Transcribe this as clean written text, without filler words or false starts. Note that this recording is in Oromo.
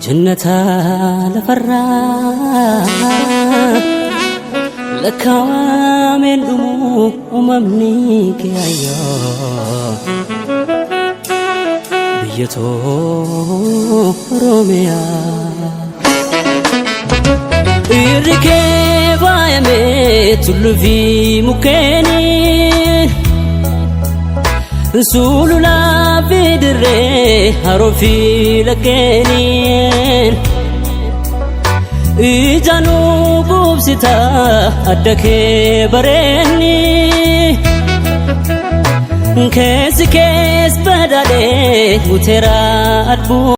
Jannata lafarraa lakkaawameen dhumu uumamni kee ayyoo biyya too Oromiyaa. Irri kee faayamee tulluu fi mukkeeniin sululaa fi dirree haroo fi laggeeniin ijaanuu qubsita adda kee bareenni keessi kees badhaadhee guuteera adbuu.